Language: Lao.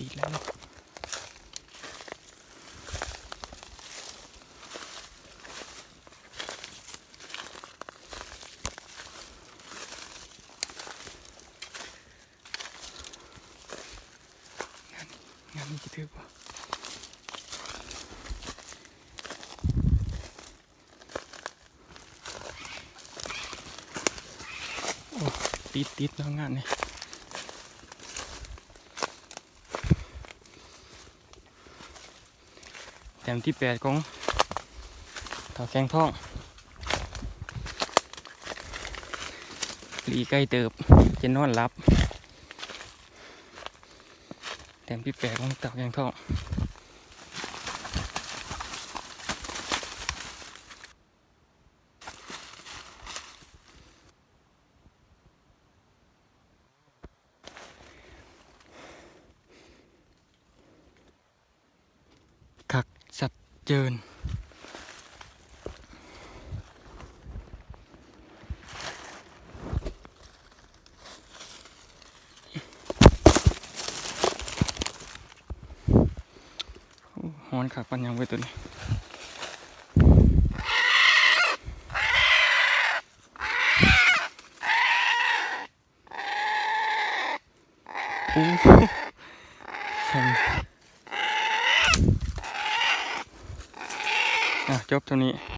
ຕິດແລ້ວເນາະ. ງານນີ້ ງານນີ້ຊິຖືກບໍ່? ໂອ້ ຕິດ ຕິດເນາະງານນີ້. ແຕ້ມທີແປດຂອງເຕົາແຂງທອງ. ຫຼີກໄກເຕີບ ຈະນອນຫຼັບ. ແຕ້ມທີແປດຂອງເຕົາແຂງທອງ. ຄັກຊັດເຈີນ. ໂອ້ ຮ້ອນຄັກປານຫຍັງເວີຍໂຕນີ້. ໂອ້ ແຂງ. ອ່ະ ຈົບເທົ່ານີ້.